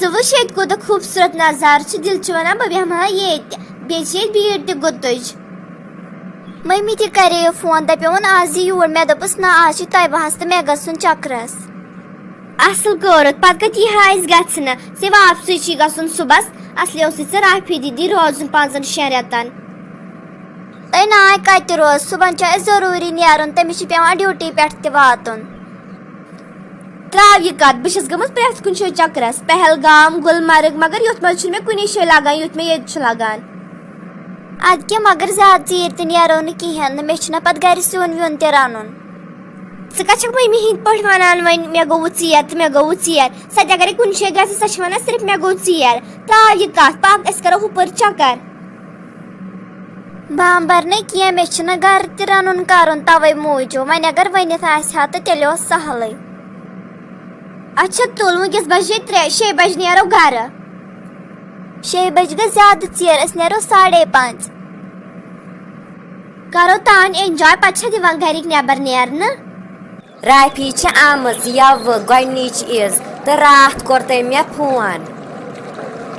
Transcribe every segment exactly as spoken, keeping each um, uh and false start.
ژٕ وٕچھ ییٚتہِ کوٗتاہ خوٗبصوٗرت نظارٕ چھُ، دِل چھُ وَنان بہٕ بیٚہمہٕ ہا ییٚتہِ، بیٚیہِ چھِ ییٚتہِ بیٖڑ تہِ گُتٕج۔ مٔمی تہِ کَرے یہِ فون، دَپیووُن آز یہِ یور، مےٚ دوٚپُس نہ، آز چھِ طیبہ ہَس تہٕ مےٚ گژھُن چَکرَس۔ اَصٕل کوٚرُتھ، پَتہٕ کَتہِ یی ہا اَسہِ گژھنہٕ؟ ژےٚ واپسٕے چھُے گژھُن صُبحَس، اَصلی اوسُے ژےٚ رافی دیٖدی روزُن پانٛژَن شٮ۪ن رٮ۪تَن۔ اے ناے، کَتہِ روز؟ صُبحَن چھُ اَسہِ ضروٗری نیرُن، تٔمِس چھُ پٮ۪وان ڈیوٹی پٮ۪ٹھ تہِ واتُن۔ ترٛاو یہِ کَتھ، بہٕ چھَس گٔمٕژ پرٛٮ۪تھ کُنہِ جایہِ چَکرَس، پہلگام، گُلمرگ، مگر یوٚتھ منٛز چھُنہٕ مےٚ کُنی جایہِ لَگان، یُتھ مےٚ ییٚتہِ چھُ لَگان۔ اَدٕ کیٛاہ، مگر زیادٕ ژیٖرۍ تہِ نیرو نہٕ کِہیٖنۍ نہٕ، مےٚ چھُنہ پَتہٕ گَرِ سیُن ویُن تہِ رَنُن۔ ژٕ کَتھ چھَکھ مٔمی ہِنٛدۍ پٲٹھۍ وَنان وۄنۍ، مےٚ گوٚوُ ژیر تہٕ مےٚ گوٚوُ ژیر؟ سۄ تہِ اَگَرے کُنہِ جایہِ گژھِ، سۄ چھِ وَنان صرف مےٚ گوٚو ژیر۔ ترٛاو یہِ کَتھ، پَکھ أسۍ کَرو ہُپٲرۍ چَکَر۔ بہٕ اَمبَر نہٕ کینٛہہ، مےٚ چھُنہٕ گَرٕ تہِ رَنُن کَرُن، تَوَے موٗجوٗب۔ وۄنۍ اگر ؤنِتھ آسہِ ہا تہٕ تیٚلہِ اوس سَہلٕے۔ اچھا تُل، وٕنکیٚس بَجے ترٛےٚ، شیٚیہِ بَجہِ نیرو گَرٕ۔ شیٚیہِ بَجہِ گٔے زیادٕ ژیر، أسۍ نیرو ساڑے پانٛژھ۔ کَرو تام enjoy، پَتہٕ چھا دِوان گَرِکۍ نٮ۪بَر نیرنہٕ؟ رافی چھِ آمٕژ یَوٕ گۄڈٕنِچ عیٖز تہٕ راتھ کوٚر تٔمۍ مےٚ فون۔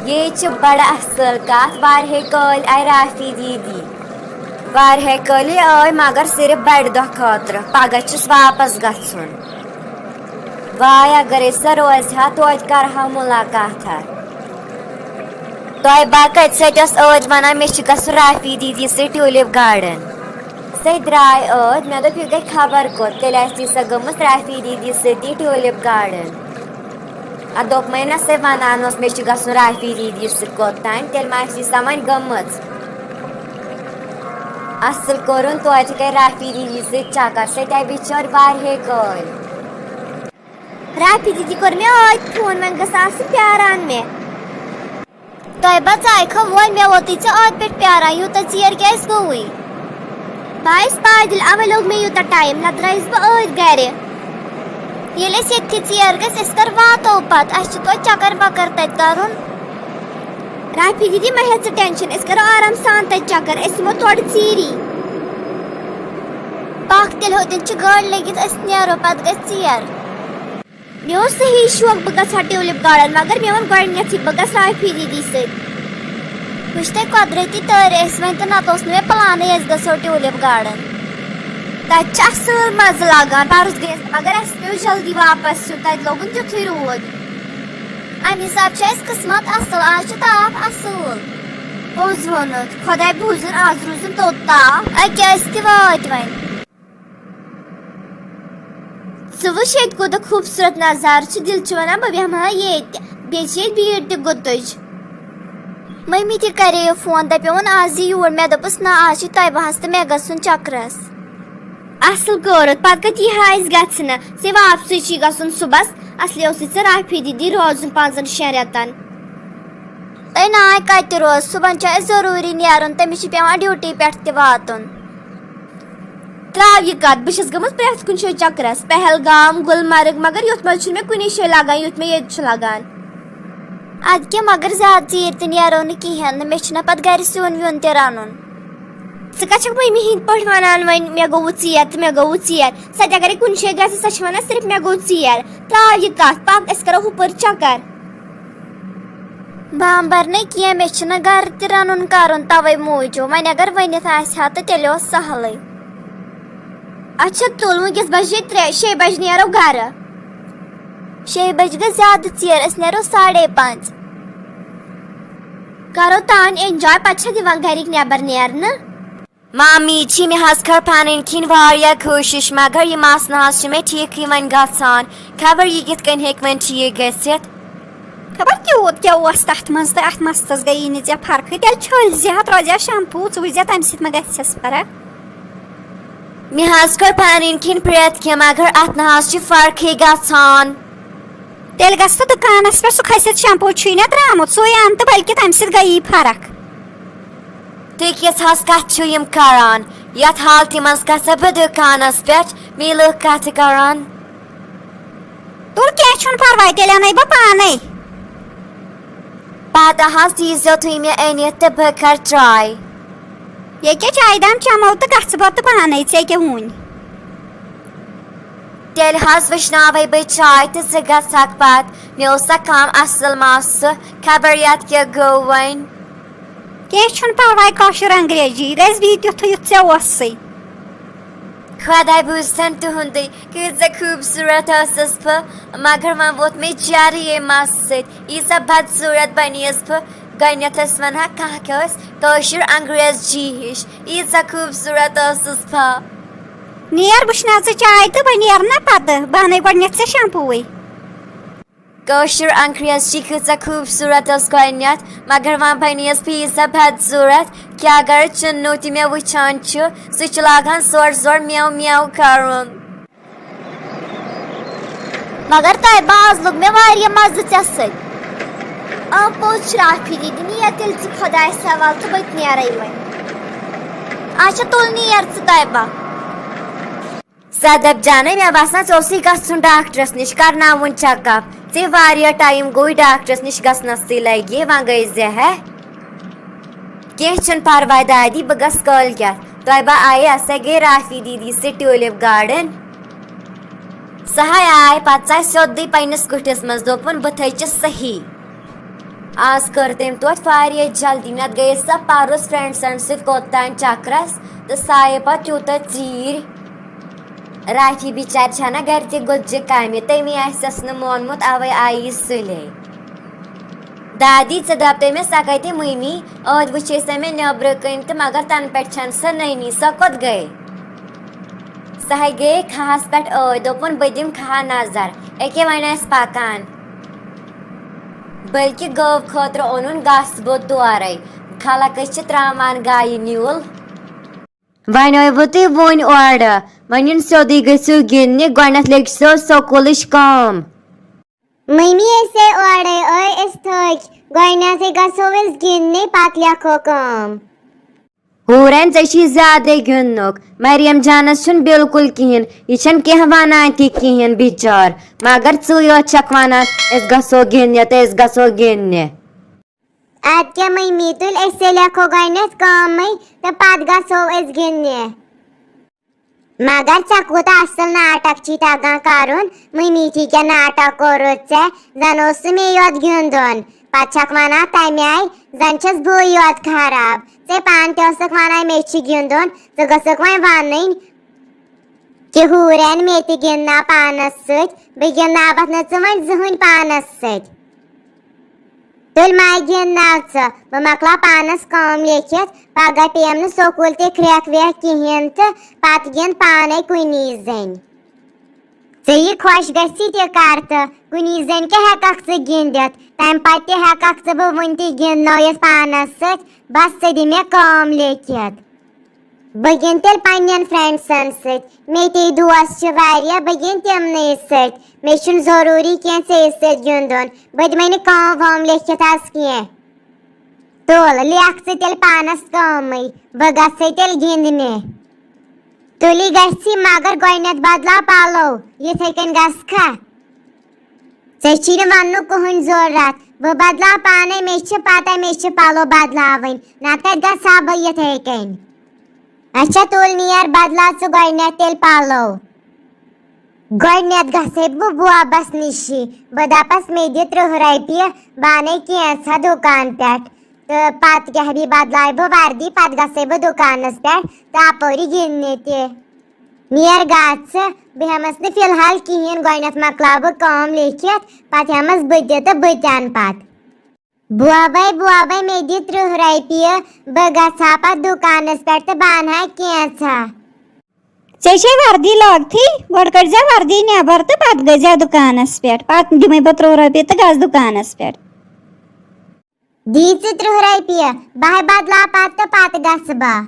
یے چھِ بَڑٕ اَصٕل کَتھ، واریاہے کٲلۍ آیہِ رافی دیٖدی۔ واریاہے کٲلۍ آے مگر صرف بَڑِ دۄہ خٲطرٕ، پَگاہ چھُس واپَس گژھُن۔ واے اگرے سۄ روزِ ہا توتہِ کَرٕ ہا مُلاقاتہ۔ طیبہ کَتہِ سۭتۍ ٲس ٲدۍ وَنان مےٚ چھُ گژھُن رافی دیٖدی سۭتۍ ٹیوٗلِپ گارڈن؟ سۄ درٛاے ٲدۍ، مےٚ دوٚپ، یہِ گٔے خبر کوٚت، تیٚلہِ آسہِ سۄ گٔمٕژ رافی دیٖدی سۭتی ٹیوٗلِپ گارڈن۔ اَدٕ دوٚپمَے نہ، سۄ وَنان ٲس، مےٚ چھُ گژھُن رافی دیٖدی سۭتۍ کوٚت تام، تیٚلہِ ما آسہِ سۄ وۄنۍ گٔمٕژ۔ اَصٕل کوٚرُن، توتہِ گٔے رافی دیٖدی سۭتۍ چَکَر، سۄ تہِ آیہِ بِچٲر واریاہے کٲلۍ۔ رافی دیٖدی کوٚر مےٚ ٲدۍ فون، وۄنۍ گٔژھ آسٕنۍ پیٛاران مےٚ۔ طیبہ، ژٕ آیکھا وۄنۍ؟ مےٚ ووتُے ژےٚ ٲدۍ پٮ۪ٹھ پیاران، یوٗتاہ ژیر کیٛازِ گوٚوُے؟ بہٕ آیس پایدٔلۍ، اَوَے لوٚگ مےٚ یوٗتاہ ٹایم، نَتہٕ درٛایس بہٕ ٲدۍ گرِ۔ ییٚلہِ أسۍ ییٚتہِ تہِ ژیر گژھِ، أسۍ کر واتو پتہٕ؟ اَسہِ چھُ توتہِ چکر وکر تَتہِ کرُن۔ رافی دیٖدی، مہ ہےٚ ژٕ ٹینشن، أسۍ کرو آرام سان تَتہِ چکر، أسۍ یِمو تورٕ ژیٖری۔ پکھ تیٚلہِ، ہوٚتٮ۪ن چھِ گٲڑۍ لٔگِتھ، أسۍ نیرو، پتہٕ گژھِ ژیر۔ مےٚ اوس صحیح شوق بہٕ گژھٕ ہا ٹیوٗلِپ گارڈن، مگر مےٚ ووٚن گۄڈٕنیتھٕے بہٕ گژھٕ رافی دیٖدی سۭتۍ۔ وٕچھ تۄہہِ قۄدرٔتی تٲرِ ٲسۍ وۄنۍ تہٕ نتہٕ اوس نہٕ مےٚ پلانٕے أسۍ گژھو ٹیوٗلِپ گارڈن۔ تتہِ چھُ اصٕل مزٕ لگان، پرُس گٔیس بہٕ، مگر اسہِ پیوٚو جلدی واپس یُن، تتہِ لوگُن تیُتھُے روٗد۔ امہِ حساب چھُ اسہِ قسمت اصٕل، آز چھُ تاپھ اصٕل۔ پوٚز ووٚنُتھ، خۄداے بوٗزُن، آز روٗزُن توٚت تاپھ۔ اکہِ أسۍ تہِ وٲتۍ وۄنۍ۔ ژٕ وٕچھ ییٚتہِ کوٗتاہ خوٗبصوٗرت نظارٕ چھُ، دِل چھُ وَنان بہٕ بیٚہمہٕ ہا ییٚتہِ، بیٚیہِ چھِ ییٚتہِ بیٖڑ تہِ گُتٕج۔ مٔمی تہِ کَرے یہِ فون، دَپیووُن آز یہِ یور، مےٚ دوٚپُس نہ، آز چھِ طیبہ ہَس تہٕ مےٚ گژھُن چَکرَس۔ اَصٕل کوٚرُتھ، پَتہٕ کَتہِ یی ہا اَسہِ گژھنہٕ؟ ژےٚ واپسٕے چھُے گژھُن صُبحَس، اَصلی اوسُے ژےٚ رافی دیٖدی روزُن پانٛژَن شٮ۪ن رٮ۪تَن۔ اے ناے، کَتہِ روز؟ صُبحَن چھُ اَسہِ ضروٗری نیرُن، تٔمِس چھُ پٮ۪وان ڈیوٹی پٮ۪ٹھ تہِ واتُن۔ ترٛاو یہِ کَتھ، بہٕ چھَس گٔمٕژ پرٛٮ۪تھ کُنہِ جایہِ چَکرَس، پہلگام، گُلمرگ، مگر یوٚتھ منٛز چھُنہٕ مےٚ کُنی جایہِ لَگان، یُتھ مےٚ ییٚتہِ چھُ لَگان۔ اَدٕ کیٛاہ، مگر زیادٕ ژیٖرۍ تہِ نیرو نہٕ کِہیٖنۍ نہٕ، مےٚ چھُنہ پَتہٕ گَرِ سیُن ویُن تہِ رَنُن۔ ژٕ کَتھ چھَکھ مٔمی ہِنٛدۍ پٲٹھۍ وَنان وۄنۍ، مےٚ گوٚوُ ژیر تہٕ مےٚ گوٚوُ ژیر؟ سۄ تہِ اَگَرے کُنہِ جایہِ گژھِ، سۄ چھِ وَنان صرف مےٚ گوٚو ژیر۔ ترٛاو یہِ کَتھ، پَکھ أسۍ کَرو ہُپٲرۍ چَکَر۔ بہٕ اَمبَر نہٕ کینٛہہ، مےٚ چھُنہٕ گَرٕ تہِ رَنُن کَرُن، تَوَے موٗجوٗب۔ وۄنۍ اگر ؤنِتھ آسہِ ہا تہٕ تیٚلہِ اوس سہلٕے۔ اچھا تُل، وٕنکیٚس بَجے ترٛےٚ، شیٚیہِ بَجہِ نیرو گَرٕ۔ شیٚیہِ بَجہِ گٔے زیادٕ ژیر، أسۍ نیرو ساڑے پانٛژھ۔ کَرو تان enjoy، پَتہٕ چھا دِوان گَرِکۍ نٮ۪بَر نیرنہٕ؟ مامی جی، مےٚ حظ کٔر پنٕنۍ کِنۍ واریاہ کوٗشِش، مگر یہِ مَس نہ حظ چھُ مےٚ ٹھیٖکٕے وۄنۍ گژھان۔ خبر یہِ کِتھ کٔنۍ ہیٚکہِ وۄنۍ ٹھیٖک گٔژھِتھ؟ خبر تیوٗت کیٛاہ اوس تَتھ منٛز تہٕ اَتھ مَستَس گٔیی نہٕ ژےٚ فرقٕے۔ تیٚلہِ چھٔلۍ زِ اَتھ، روزِ ہا شمپوٗ، ژٕ وٕچھ زِ تَمہِ سۭتۍ ما گژھٮ۪س فرق۔ مےٚ حظ کٔر پنٕنۍ کِنۍ پرٛٮ۪تھ کینٛہہ، مگر اَتھ نہ حظ چھِ فرقٕے گژھان۔ تیٚلہِ گژھ ژٕ دُکانَس پٮ۪ٹھ، سُہ کھٔسِتھ شمپوٗ چھُے نہ درٛامُت، سُے اَن تہٕ بلکہِ تَمہِ سۭتۍ گٔیی فرق۔ تُہۍ کِژھ حظ کَتھ چھِو یِم کَران؟ یَتھ حالتہِ منٛز گژھٕ بہٕ دُکانَس پٮ۪ٹھ، میلہٕ کَتھٕ کَران۔ تُل، کینٛہہ چھُنہٕ پَرواے، تیٚلہِ اَنَے بہٕ پانَے۔ پَتہٕ حظ دیٖزیو تُہۍ مےٚ أنِتھ تہٕ بہٕ کَرٕ try۔ ییٚکیٛاہ چایہِ دام چَمو تہٕ گژھٕ بہٕ تہٕ پانَے، ژےٚ کیٛاہ وُنہِ؟ تیٚلہِ حظ وٕشناوَے بہٕ چاے تہٕ ژٕ گژھکھ پَتہٕ۔ مےٚ اوس سا کَم اَصٕل مَس، خبر یَتھ کیٛاہ گوٚو وۄنۍ۔ کینٛہہ چھُنہٕ پَرواے، کٲشُر انگریزی گژھِ بیٚیہِ تیُتھُے یُتھ ژےٚ اوسُے۔ خۄداے بوٗزتھن تُہُنٛدُے، کۭژاہ خوٗبصوٗرت ٲسٕس بہٕ، مگر وۄنۍ ووت مےٚ چرٕ ییٚمہِ مَس سۭتۍ، ییٖژاہ بدصوٗرت بَنییَس بہٕ۔ گۄڈٕنٮ۪تھ ٲسۍ وَنان کانٛہہ کیٛاہ ٲس کٲشُر انگریز جی ہِش، ییٖژاہ خوٗبصوٗرت ٲسٕس بہٕ۔ نیر وٕشناو ژٕ چاے تہٕ بہٕ نیرٕ نا پَتہٕ، بہٕ اَنَے گۄڈٕنٮ۪تھ ژےٚ شمپوٗوٕے۔ کٲشُر انگریز چھِ کۭژاہ خوٗبصوٗرت ٲس گۄڈٕنٮ۪تھ، مگر وۄنۍ بَنییَس بہٕ ییٖژاہ بدصوٗرت کہِ اگر چُننو تہِ مےٚ وٕچھان چھُ، سُہ چھُ لاگان زورٕ زورٕ میو میو کَرُن۔ مگر طیبہ، آز لوٚگ مےٚ واریاہ مَزٕ ژےٚ سۭتۍ۔ آ، پوٚز چھُ رافی دیدی، نیر تیٚلہِ ژٕ خۄدایَس حوالہٕ تہٕ بہٕ تہِ نیرَے وۄنۍ۔ اچھا، تُل نیر ژٕ طیبہ۔ صدف جانٕے، مےٚ باسان، ژےٚ اوسُے گژھُن ڈاکٹرس نِش، کرناوُن check up۔ ژےٚ واریاہ time گوٚوُے ڈاکٹرس نِش گژھنس تہٕ لگہِ وۄنۍ گٔے زِ ہے۔ کینٛہہ چھُنہٕ پرواے دادی، بہٕ گژھٕ کٲلۍ کٮ۪تھ۔ طیبہ آیے، سۄ گٔے رافی دیدی سۭتۍ ٹیوٗلِپ گارڈن۔ سۄ ہاے آے، پتہٕ ژاے سیوٚدُے پننِس کُٹھِس منٛز، دوٚپُن، "بہٕ تھٔچِس صحیح۔" آز کٔر تٔمۍ توتہِ واریاہ جلدی، نتہٕ گٔیَس سۄ پرُس friendsن سۭتۍ کوٚت تام چکرس تہٕ سۄ آیے پتہٕ تیوٗتاہ ژیٖرۍ۔ رافی بِچارِ چھَنا گرِ تہِ گوٚتجہِ کامہِ، تٔمی آسٮ۪س نہٕ مونمُت، اَوَے آیہِ یہِ سُلے۔ دادی، ژٕ دَپ تٔمِس، سۄ کَتہِ مٔمی؟ ٲدۍ وٕچھے سۄ مےٚ نیٚبرٕ کَنۍ تہٕ مگر تَنہٕ پٮ۪ٹھ چھَنہٕ سۄ نٔنی، سۄ کوٚت گٔے؟ سۄ ہے گٔیے کھہَس پٮ۪ٹھ ٲدۍ، دوٚپُن، "بہٕ دِمہٕ کھہہ نظر، أکے وۄنۍ آسہِ پَکان۔" بلکہِ گٲو خٲطرٕ اوٚنُن گاسہٕ بوٚد تورَے، خلق أسۍ چھِ ترٛاوان گایہِ نیوٗل۔ وۄنۍ ٲیوٕ تُہۍ وُنۍ اورٕ؟ وۄنۍ یُن سیوٚدُے گٔژھِو گِنٛدنہِ، گۄڈٕنٮ۪تھ لیکھزیو سکوٗلٕچ کٲم۔ مٔمی، أسے اورَے ٲے، أسۍ تھٔکۍ۔ گۄڈٕنٮ۪تھٕے گژھو أسۍ گِنٛدنہِ، پَتہٕ لیکھو کٲم۔ حوٗرَن، ژےٚ چھی زیادَے گِنٛدنُک۔ مریم جانَس چھُنہٕ بِلکُل کِہیٖنۍ، یہِ چھَنہٕ کینٛہہ وَنان تہِ کِہیٖنۍ بِچٲر۔ مگر ژٕے یوت چھَکھ وَنان، "أسۍ گژھو گِنٛدنہِ تہٕ أسۍ گژھو گِنٛدنہِ۔" اَدٕ کیٛاہ مٔمی تُلۍ، أسے لیکھو گۄڈٕنٮ۪تھ کٲمٕے تہٕ پَتہٕ گژھو أسۍ گِنٛدنہِ۔ مگر ژےٚ کوٗتاہ اَصٕل ناٹک چھی تَگان کَرُن۔ مٔمی تھی کیٛاہ ناٹک کوٚرُتھ ژےٚ؟ زَن اوس سُہ مے یوت گِنٛدُن۔ پَتہٕ چھَکھ وَنان تَمہِ آیہِ، زَن چھَس بٕے یوت خراب۔ ژےٚ پانہٕ تہِ ٲسٕکھ وَنان مےٚ چھِ گِنٛدُن، ژٕ گٔژھٕکھ وۄنۍ وَنٕنۍ۔ کہِ حوٗرٮ۪ن، مےٚ تہِ گِنٛدناو پانَس سۭتۍ، بہٕ گِنٛدناوَتھ نہٕ ژٕ وۄنۍ زٕہٕنۍ پانَس سۭتۍ۔ تُلۍ ما گِنٛدناو ژٕ، بہٕ مۄکلاو پانَس کٲم لیکھِتھ، پَگاہ پیٚیَم نہٕ سکوٗل تہِ کھرٛٮ۪کھ وٮ۪کھ کِہیٖنۍ تہٕ پَتہٕ گِنٛد پانَے کُنی زٔنۍ۔ ژےٚ یہِ خۄش گژھی تہِ کَر تہٕ کُنی زٔنۍ کیٛاہ ہٮ۪کَکھ ژٕ گِنٛدِتھ، تَمہِ پَتہٕ تہِ ہٮ۪کَکھ ژٕ بہٕ وٕنہِ تہِ گِنٛدنٲیِتھ پانَس سۭتۍ، بَس ژٕ دِ مےٚ کٲم لیکھِتھ۔ بہٕ گِنٛدٕ تیٚلہِ پننٮ۪ن friendsن سۭتۍ۔ مےٚ تہِ دوس چھِ واریاہ، بہٕ گِنٛدٕ تِمنٕے سۭتۍ۔ مےٚ چھُنہٕ ضروٗری کینٛہہ ژےٚ سۭتۍ گِنٛدُن۔ بہٕ دِمَے نہٕ کٲم وٲم لیکھِتھ آز کینٛہہ۔ تُل، لیکھ ژٕ تیٚلہِ پانَس کٲمٕے، بہٕ گژھَے تیٚلہِ گِنٛدنہِ۔ تُلی گژھی، مگر گۄڈٕنٮ۪تھ بدلاو پَلو، یِتھَے کٔنۍ گژھکھا؟ ژےٚ چھی نہٕ وننُک کٕہٕنۍ ضروٗرت۔ بہٕ بدلاو پانے، مےٚ چھِ پتہ مےٚ چھِ پلو بدلاوٕنۍ، نتہٕ کتہِ گژھٕ ہا بہٕ یِتھے کٔنۍ۔ اچھا تُل نیر، بدلاو ژٕ گۄڈٕنٮ۪تھ تیٚلہِ پلو۔ گۄڈٕنٮ۪تھ گژھے بہٕ بوبس نِشی، بہٕ دپس مےٚ دِ ترٕٛہ رۄپیہِ، بہٕ انَے کینٛژھا دُکان پٮ۪ٹھ، تہٕ پتہٕ کیٛاہ بیٚیہِ بدلاوٕ بہٕ وردی، پتہٕ گژھے بہٕ دُکانس پٮ۪ٹھ تہٕ اپٲری گِنٛدنہِ تہِ۔ نیر گژھ، بہٕ ہٮ۪مس نہٕ فی الحال کِہیٖنۍ، گۄڈٕنٮ۪تھ مۄکلاو بہٕ کٲم لیکھِتھ، پتہٕ ہٮ۪مس بہٕ تہِ تہٕ بہٕ تہِ انہٕ پتہٕ۔ بوبے، بوبے، مےٚ دِ ترٕٛہ رۄپیہِ، بہٕ گژھٕ ہا پتہٕ دُکانس پٮ۪ٹھ تہٕ بہٕ انہٕ ہا کینٛژھا۔ ژےٚ چھے وردی لاگتھٕے، گۄڈٕ کٔڑزِ وردی نٮ۪بر تہٕ پتہٕ گٔژھزِ دُکانس پٮ۪ٹھ، پتہٕ دِمے بہٕ ترٕٛہ رۄپیہِ تہٕ گژھ دُکانس پٮ۪ٹھ۔ دی ژٕ ترٕٛہ رۄپیہِ، بہٕ ہے بدلاو پتہٕ تہٕ پتہٕ گژھٕ بہٕ۔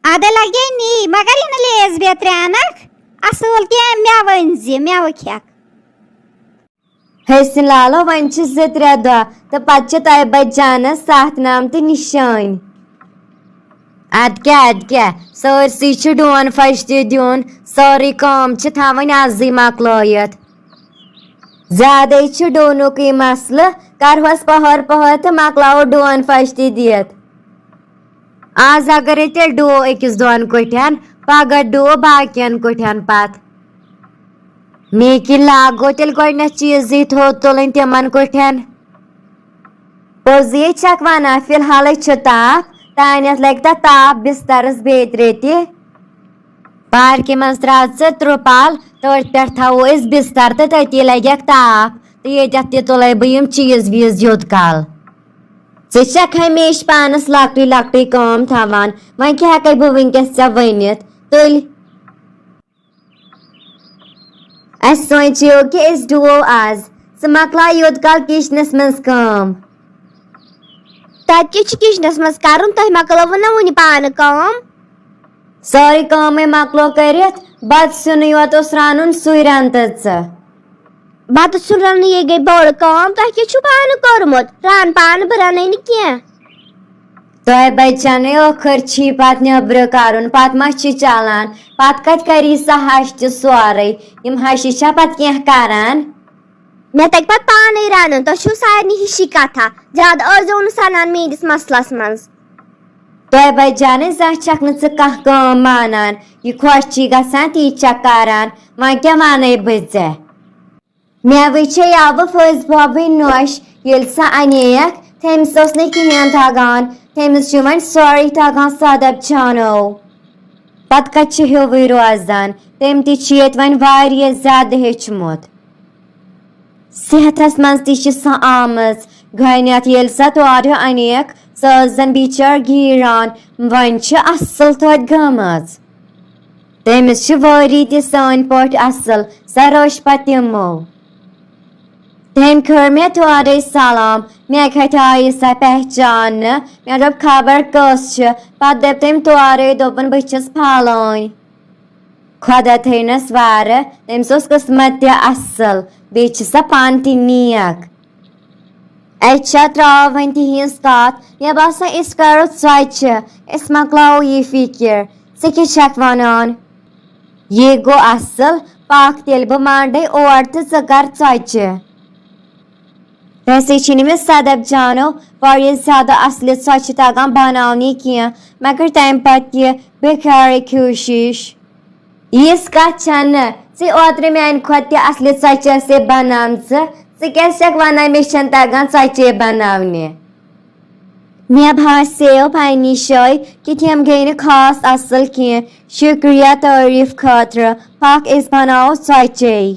ادٕ لگے نی، مگر یہِ نہٕ لیز بیترِ انکھ، اصل کینٛہہ مٮ۪وٕ أنۍ زِ، مٮ۪وٕ کھٮ۪کھ۔ حسن لالو، وۄنۍ چھِ زٕ ترٛےٚ دۄہ تہٕ پتہٕ چھِ طیبہ جانس ساتھ نام تہٕ نِشٲنۍ۔ ادٕ کیٛاہ، ادٕ کیٛاہ، سٲرسٕے چھُ ڈون پھش تہِ دیُن، سٲرٕے کٲم چھِ تھاوٕنۍ ازٕے مۄکلٲیِتھ۔ زیادَے چھُ ڈونُکٕے مسلہٕ، کرہوس پہر پہر تہٕ مۄکلاوو ڈون پھش تہِ دِتھ۔ آز اگرے تیٚلہِ ڈوو أکِس دۄن کُٹھٮ۪ن، پگاہ ڈوو باقین کُٹھٮ۪ن پتہٕ۔ مےٚ کہِ لاگو تیٚلہِ گۄڈٕنٮ۪تھ چیٖزٕے تھوٚد تُلٕنۍ تِمن کُٹھٮ۪ن۔ پوٚزٕے چھکھ ونان، فی الحالٕے چھُ تاپھ، تانٮ۪تھ لگہِ تتھ تاپھ بسترس بیترِ تہِ۔ پارکہِ منٛز ترٛاو ژٕ ترٛپال، تٔتھۍ پٮ۪ٹھ تھاوو أسۍ بستر تہٕ تٔتی لگٮ۪کھ تاپھ، تہٕ ییٚتٮ۪تھ تہِ تُلے بہٕ یِم چیٖز ویٖز یوٚت کال۔ ژٕ چھکھ ہمیشہِ پانس لۄکٹٕے لۄکٹٕے کٲم تھاوان، وۄنۍ کیٛاہ ہٮ۪کے بہٕ وٕنکیٚس ژےٚ ؤنِتھ؟ تُلۍ۔ اسہِ سوٗنٛچیو کہِ أسۍ ڈُوو آز۔ ژٕ مۄکلاو یوٚت کال کچنس منٛز کٲم۔ تتہِ کیٛاہ چھُ کچنس منٛز کرُن؟ تۄہہِ مۄکلٲوٕ نا وُنہِ پانہٕ کٲم؟ سٲرٕے کٲمٕے مۄکلو کٔرِتھ، بتہٕ سیُنٕے یوت اوس رنُن، سُے رن تہٕ ژٕ۔ بتہٕ سیُن رننٕے یے گٔے بٔڑ کٲم، تۄہہِ کیٛاہ چھُو پانہٕ کوٚرمُت؟ رن پانہٕ، بہٕ رنَے نہٕ کینٛہہ۔ تۄہہِ بچن ٲخٕر چھی پتہٕ نیٚبرٕ کرُن، پتہٕ ما چھِ چلان؟ پتہٕ کتہِ کری سۄ ہش تہِ سورُے؟ یِم ہشہِ چھا پتہٕ کینٛہہ کران؟ مےٚ تگہِ پتہٕ پانے رنُن، تۄہہِ چھُو سارنٕے ہِشی کتھا، زیادٕ ٲسۍزیو نہٕ سنان میٲنِس مسلس منٛز۔ تۄہہِ بچن، زانٛہہ چھکھ نہٕ ژٕ کانٛہہ کٲم مانان، یہِ خۄش چھی گژھان تی چھکھ کران، وۄنۍ کیٛاہ ونَے بہٕ ژےٚ؟ مےٚ وٕچھے یوٕ فٲض بابٕنۍ نۄش، ییٚلہِ سۄ اَنییَکھ، تٔمِس اوس نہٕ کِہیٖنۍ تَگان، تٔمِس چھُ وۄنۍ سورُے تَگان سادب چانو۔ پَتہٕ کَتہِ چھُ ہیوٗوٕے روزان؟ تٔمۍ تہِ چھُ ییٚتہِ وۄنۍ واریاہ زیادٕ ہیوٚچھمُت۔ صحتَس منٛز تہِ چھِ سۄ آمٕژ۔ گۄڈٕنٮ۪تھ ییٚلہِ سۄ تورٕ اَنییَکھ، سۄ ٲس زَن بِچٲر گیٖران، وۄنۍ چھِ اَصٕل توتہِ گٔمٕژ۔ تٔمِس چھِ وٲری تہِ سٲنۍ پٲٹھۍ اَصٕل، سۄ رٔچھ پَتہٕ تِمو۔ تٔمۍ کٔر مےٚ تورَے سلام، مےٚ کھٹیایہِ سۄ پہچاننہٕ، مےٚ دوٚپ، "خبر کٔژ چھِ؟" پَتہٕ دوٚپ تٔمۍ تورَے، دوٚپُن، "بہٕ چھَس پھلٲنۍ۔" خۄدا تھٲینَس وارٕ، تٔمِس اوس قٕسمت تہِ اَصٕل، بیٚیہِ چھِ سۄ پانہٕ تہِ نیک۔ اَسہِ چھا ترٛاوٕنۍ تِہِنٛز کَتھ؟ مےٚ باسان، أسۍ کَرو ژۄچہِ، أسۍ مۄکلاوو یہِ فِکِر۔ ژٕ کیٛاہ چھَکھ وَنان؟ یے گوٚو اَصٕل، پَکھ تیٚلہِ بہٕ مانٛڈَے اور تہٕ ژٕ کَر ژۄچہِ۔ ویسے چھِنہٕ مےٚ صدف جانو واریاہ زیادٕ اَصلہِ ژۄچہِ تَگان بَناونہِ کینٛہہ، مگر تَمہِ پَتہٕ تہِ بے خیالٕے کھیوٗشِش۔ یِژھ کَتھ چھَنہٕ، ژٕ اوترٕ میٛانہِ کھۄتہٕ تہِ اَصلہِ ژۄچہِ ٲسے بَناومژٕ، ژٕ کیٛاہ چھَکھ وَنان مےٚ چھَنہٕ تَگان ژۄچے بَناونہِ؟ مےٚ باسیو پنٛنہِ جایہِ کہِ تِم گٔے نہٕ خاص اَصٕل کینٛہہ۔ شُکریہ تعٲریٖف خٲطرٕ، پَکھ أسۍ بَناوو ژۄچے۔